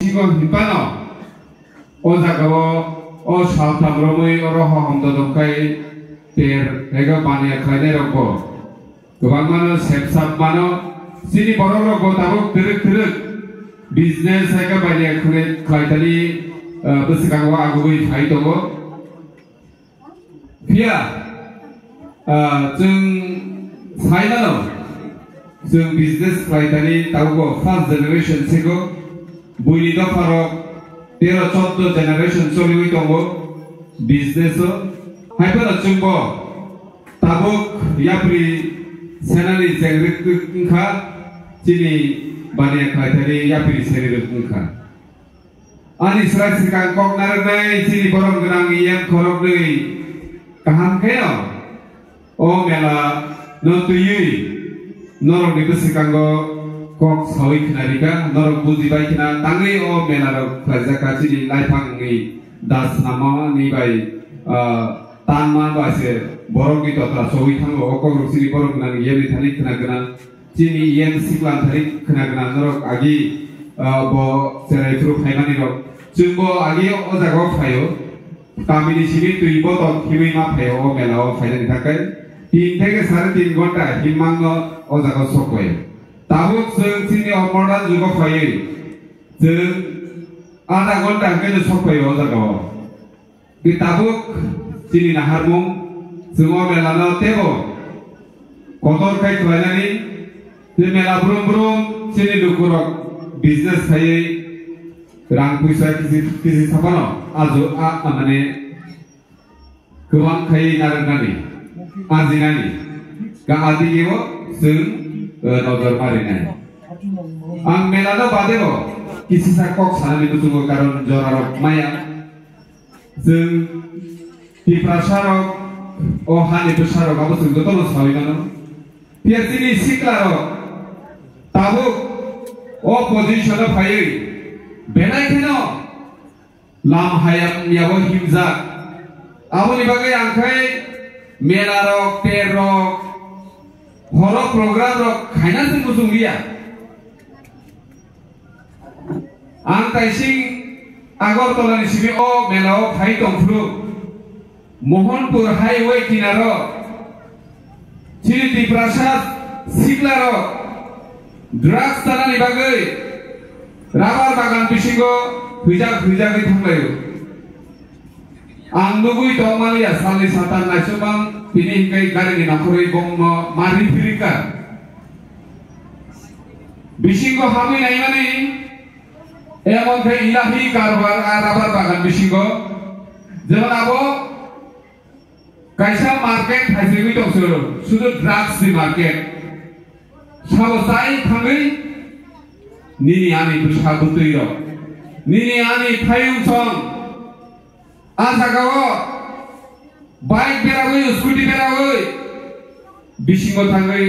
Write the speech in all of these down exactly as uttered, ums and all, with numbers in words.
Bisingo hinphano o jagao o saltham romwi oro hohom dodok khai ter ego baniya khlainairokbo kwbangmano sepsap mano. Chini borokrokbo tabuk twrwk twrwk business ego baniya khlai-, khlaithani, eh, bwskango agugwi phai tongo. Phiya, ah, chwng sai mano, chwng business khlai thani tabukbo first generation siko, buini dopharok tero choddo generation choliwi tongo business o. Hai phano chwngbo tabuk yapri senani chengrik wngkha, chini baniya khlai thani yapri senirok wngkha. Ani srai swkang kok narwknai chini borom gwnang E M khoroknwi kaham kheno o mela no twiwi norokni bwswkango kok sawi khna rikha, norok buji bai khna tangwi o mela rok khlaijak kha chini laiphangni das nama ni bai, ah, tanma bai se borokni totra sawi thango o kokrok chini borom gwnang E M ni thani khna gwnang. Chini E M sikla thani khna gwnang norok agi, ah, bo cherai phuru phaimani rok. Chwngbo agi o jaga o phaio. Kamini simi twi botok khimwi ma phaio o mela o phainani thangkai. Tin theke sare tin ghonta himmang no o jaga o sok phaio. Tabuk chwng chini o modern jugo phaiwi chwng adha ghonta hwnkhe no sok phaio o jaga o. Tei tabuk chini naharmung, chwng o mela no teibo kotor khai khlainani, tei mela brum brum chini lukurok business khaiwi rang puisa kisi, kisi saphano ajo a, a, mane kwbang khaiwi narwknani, ajinani, ka adigeo chwng, eh, nojor marinai. Ang mela no badeo kisisa kok sanani muchungo, karon jorarok maya. Chwng Tiprasa rok, o hani bwsa rok abo chwng jotono sawi mano. Phiya chini sikla rok tabuk o position o phaiwi belai kheno lam hayam yabo himjak. Aboni bagwi ang khai mela rok, ter rok, horo program rok khaina se muchung liya. Ang kaising Agartala ni simi o mela o phai tongphuru Mohanpur highway kinaro chini Tiprasa sikla rok drugs chanani bagwi rubber bagan bisingo huijak huijagwi thanglaio. Ang nugwi tongmaliya, salni satan naisomang tini hingkai garini nongkhorwi bongno ma riphi rikha. Bisingo habwi naimani, emon khe ilahi karbar a rubber bagan bisingo. Jemon abo kaisa market thaisingwi tongso, sudu drugs ni market. Sabo chai thangwi nini ani bwsa bwtwi rok, nini ani thayung song, a jaga o bike berawi, scooty berawi, bisingo thangwi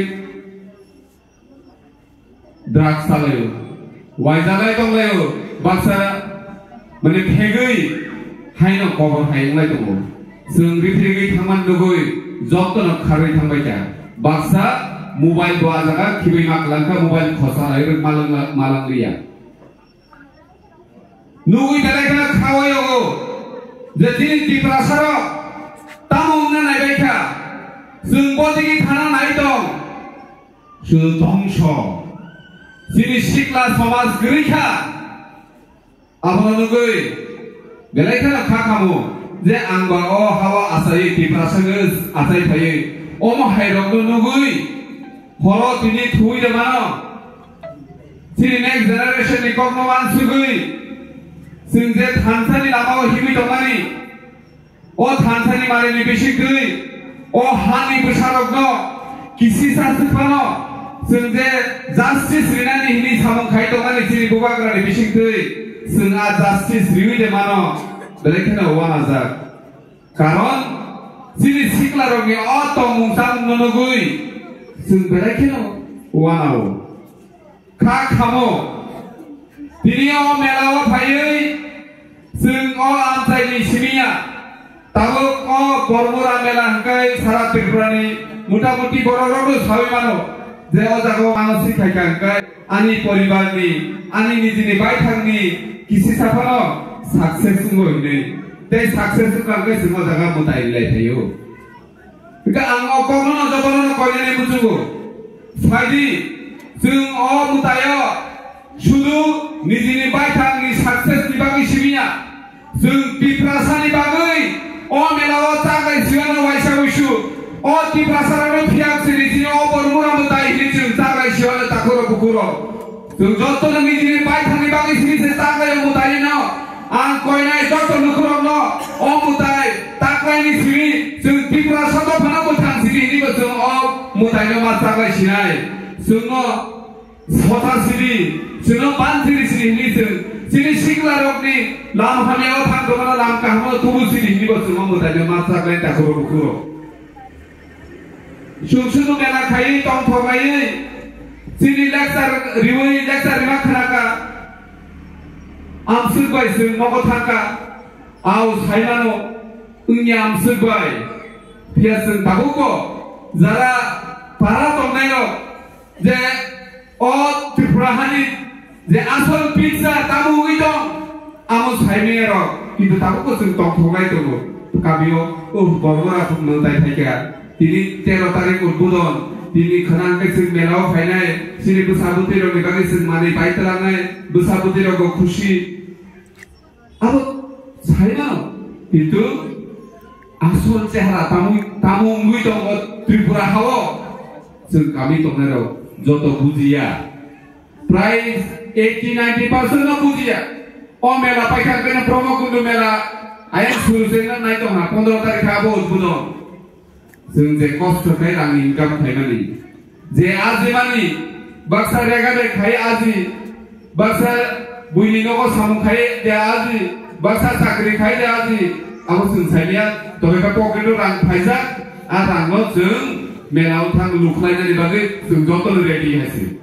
drugs chalaio, waijalai tonglaio, baksa mane phegwi haino kobor hai wnglai tongo. Chwng riphrigwi thangmani nugwi jotono kharwi thangbai kha. Baksa mobile bo a jaga khibwi ma kwlang kha, mobile khosa hai rwk ma lang, ma lang liya. Nugwi belai kheno khawi o je chini Tiprasa rok tamo wngna naibai kha. Chwng bodigi thana nai tong. Sudu tongso. Chini sikla somaj kwrwi kha. Abono nugwi belai kheno kha khamu je ang ba o hawa achai Tiprasa wngwi achai phaiwi omo hai rokno nugwi horo tini thuwi de mano. Chini next generation ni kokno wansugwi chwng je thansani lama o himwi tongmani, o thansani manwini bisingtwi, o hani bwsarokno kisisa swk phano chwng je justice rinani hwnwi samung khai tongmani chini bubagrani bisingtwi chwng a justice riwi de mano belai kheno uanajak. Karon chini siklarokni o tongmung chamungno nugwi chwng belai kheno uanao. Kha khamo. Tini o mela o phaiwi chwng o amchaini simi ya. Tabuk o Bormura mela hwnkhe sara Tripurani mutamuti borok rokno sawi mano je o jaga o ano si khai kha hwnkhe ani poribarni, ani nijini baithangni Kisi saphano success wngo hinwi. Tei success wngkha hwnkhe chwng o jaga mwtai lai phaio. Hwnkhe ang o kokno no jotono no koinani muchungo. Phaidi, chwng o mwtaio sudu nijini baithangni success ni bagwi simiya. Chwng Tiprasani bagwi o mela o chaklai siwano waisa wisu. O Tiprasarokno phiya chwng nijini o bormura mwtai hinwi chwng chaklai siwano takhuro bukhuro. Chwng jotono nijini baithangni bagwi simi se chaklai o mwtaino. Ang koinai joto lukurokno o mwtai taklaini simi chwng Tiprasa dophano mwthang sidi hinwi bo chwng o mwtaino ma chaklai sinai. Chwngno sota sidi, chwngno ban sidi sidi hinwi chwng chini siklarokni lam hamyao thang tongmano lam kahamo tubu sidi hinwi bo chwng o mwtaino ma chaklai takhuro bukhuro. Chwng chwngno mela khaiwi tongthok laiwi chini lecture riwi lecture rima khnakha. Amswk bai chwng nogo thangkha. Ao saimano wngya amswk bai. Phiya chwng tabukbo jara para tongnairok je o Tripura hani je asol picture tamo wngwi tong, amo saimaya rok, kintu tabukbo chwng tongthok lai tongo. Kabio, uh, bormora phuk mwtai phaikha. Tini tero tarik udbodon, tini khwnang khe chwng mela o phainai, chini bwsa bwtwi rokni bagwi chwng manwi pai twlangnai, bwsa bwtwi rokbo khusi. Abo saimano, kintu asol chehra tamo, tamo wngwi tongo Tripura hao. Chwng kami tongnairok joto bujiya. Prai eighty ninety percent no bujiya. O mela paikha kene Brahma Kundu mela ayang suru se na nai tongha pondro tarikh abo udbodon. Chwng je kosto khai rang income khaimani, je ajimani, baksa rega de khai aji, baksa buini nogo samung khai de aji, baksa chakri khai de aji, abo chwng saimaya, tobe khe pocket o rang phaijak, a rang no chwng mela o thang lukhlainani bagwi chwng joto no ready hai se.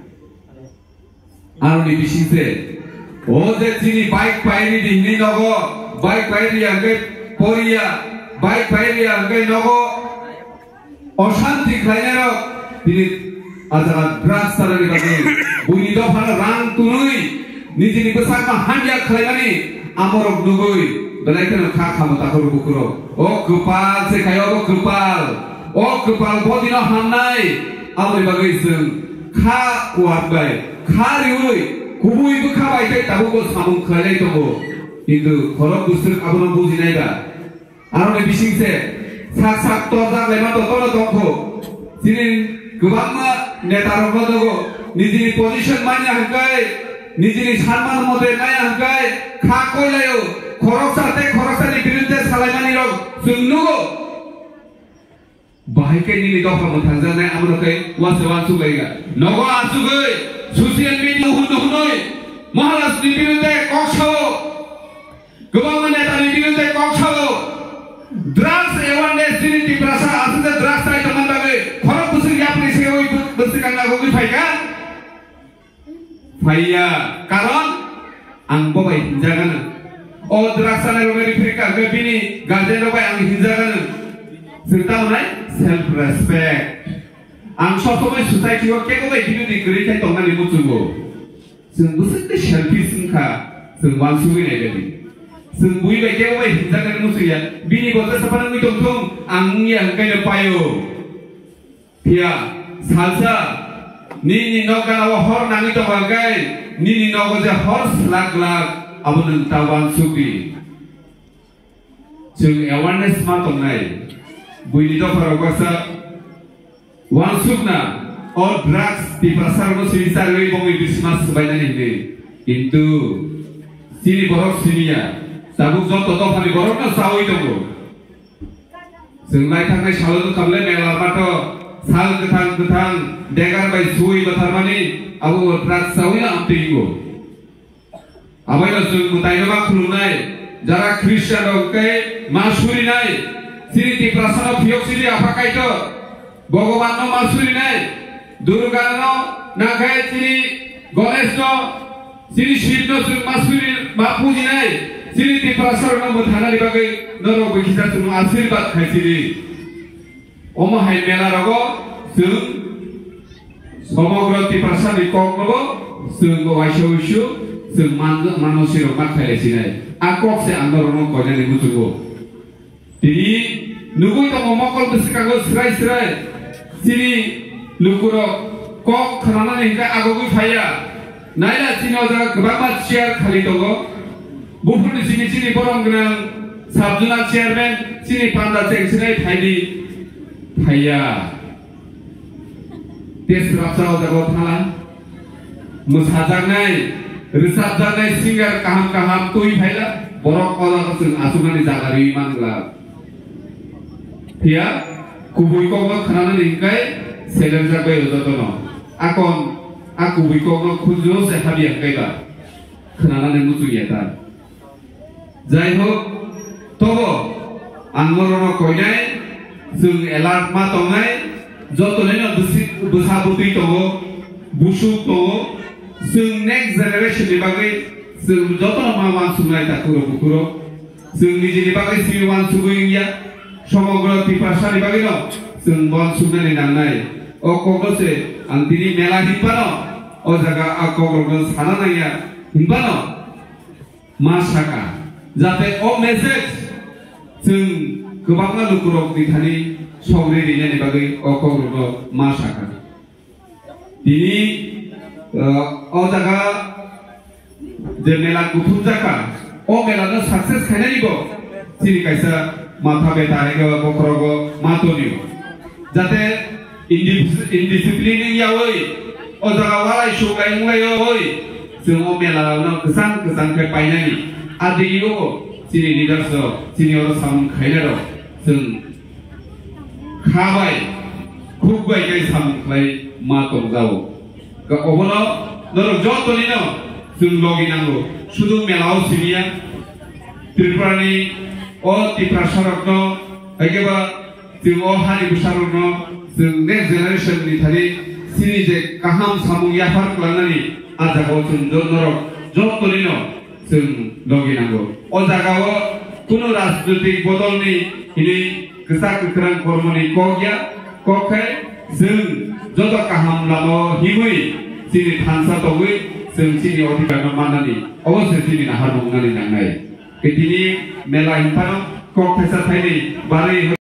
Aroni bising se, o je chini bike pairi di hinwi nogo, bike pairi ya hwnkhe poriya, bike pairi ya hwnkhe nogo oshanti khlainairok, tini a jaga drugs chanani bagwi buini dophano rang tunwi nijini bwsakno hamya khlaimani amorok nugwi belai kheno kha khamo takhoro bukhuro. O kwpal se khai obo kwpal, o kwpal bodino hamnai, aboni bagwi chwng kha kuat bai, kha riui, kubui bwkha bai tei tabukbo samung khlailai tongo. Kintu khorok bwswk abono bujinai ba? Aroni bising se sak sak torjak laima to tono tongkho. Chini kwbangma neta rokno dogo, nijini position manya hwnkhe, nijini sanman mote naya hwnkhe, kha koilaio, khoroksa tei khoroksani birudde salaimani rok chwng nugo. Bahai khe nini dopha mwthangjaknai, amoro khe uase uansuk laika. Nogo achugwi social media hunu hunui Maharaj ni birudde kok sao, kwbangma neta ni birudde kok sao. Drugs awareness chini Tiprasa aswk je drugs chai tongmani bagwi khorok bwswk yapri se oi bwswk ang nagogwi phaikha. Phaiya, karon ang bo bai hinjagano. O drugs chanai rok bai riphrikha, hwnkhe bini guardian rok bai ang hinjagano. Chwng tamo nai self respect. Ang sob somoi society o kebo bai bini di kwrwi khai tongnani muchungo. Chwng bwswk tei selfish wngkha, chwng uansugwi nai bai di. Chwng bui bai kebo bai hinjaknani muchungya, bini bo jesa phano wngwi tongthung, ang wngya hwnkhe no paio. Phiya salsa nini nok gana o hor nangwi tongkha hwnkhe nini nogo je hor slak glak abo nwng ta uansuk di. Chwng awareness ma tongnai. Buini dopharok baksa uansukna o drugs Tiprasarokno simi charwi bongni bisima swbainani hinwi. Kintu chini borok simiya. Tabuk joto dophani borokno chawi tongo. Chwng naithaknai salo wngkha bwle mela matho sal kwthang kwthang degar bai sui bwtharmani abo drugs chawino amtwi wngo. Aboino chwng mwtaino ma khulumnai, jara Christian rok tei ma surinai, chini Tiprasano phiyok sidi Apha Kaitor, Bhagwanno ma surinai, Durgano nakhai chini Ganeshno, chini Shivno chwng ma suri ma pujinai, chini Tiprasarokno mwthanani bagwi norok bai kisa chwngno asirwad khai sidi. Omo hai mela rogo chwng somogro Tiprasani koknobo chwng bo waisa uisu Chwng man-, mano sirok ma khailai sinai. A kok se ang norokno koinani muchungo. Tini nugui tongo mokol bwskango srai srai. Chini lukurok kok khnanani hwnkhe agogwi phaiya. Naila chini o jaga kwbangma chair khali tongo. Buphurni simi chini borom gwnang sub zonal chairman chini panda chengsinai phaidi phaiya. Tei swrapsa o jaga o thangla. Mwsajaknai, rwchapjaknai singer kaham kaham twi phaila, borok o jaga chwng achukmani jaga rwi man glak. Phiya kubui kokno khnanani hwnkhe selerjak bai o jotono. Akon a kubui kokno khunjuro se habya hwnkhe ba khnanani muchung ya ta. Jai hok, tobo ang norokno koinai, chwng alert ma tongnai, jotonoino bwswi-, bwsa bwtwi tongo, busuk tongo, chwng next generation ni bagwi chwng jotono ma uansuknai takhuk rok bukhuk rok. Chwng nijini bagwi simi uansugwi wngya, somogro Tiprasani bagwino chwng uansuknani nangnai. O kokno se ang tini mela hinphano, o jaga a kokrokno sana nangya hinphano, ma saka, jate o message chwng kwbangma lukurokni thani sogri rinani bagwi o kokrokno ma saka. Tini, uh, o jaga je mela kuthum jaka, o mela no success khainani bo chini kaisa matha beta hai bokhorogo ma tonio. Jate Indis-, indiscipline wngyawi, o jaga walai suklai wnglaio oi, chwng o mela rokno kwchang kwchang khe painani. A digi o chini leaders rok, chini oro samung khainai rok, chwng kha bai, khuk bai khe samung khlai ma tongjao. Ka obono norok joto nino chwng logi nango, sudu mela o simiya, Tripura ni o Tiprasa rokno, hai khe ba Chwng o hani bwsarokno chwng next generation ni thani chini je kaham samung yaphar kwlangnani a jagao chwng jo-, norok jottonino chwng logi nango. O jagao kunu rajnoitik bodolni hinwi kwchak kwkhrang kormoni kok ya, kok khe chwng joto kaham lamao himwi chini thansa tongwi chwng chini odhikarno mannani obo se chini naharmung wngnani nangnai. Tini mela hinphano kok thaisa thaini barwi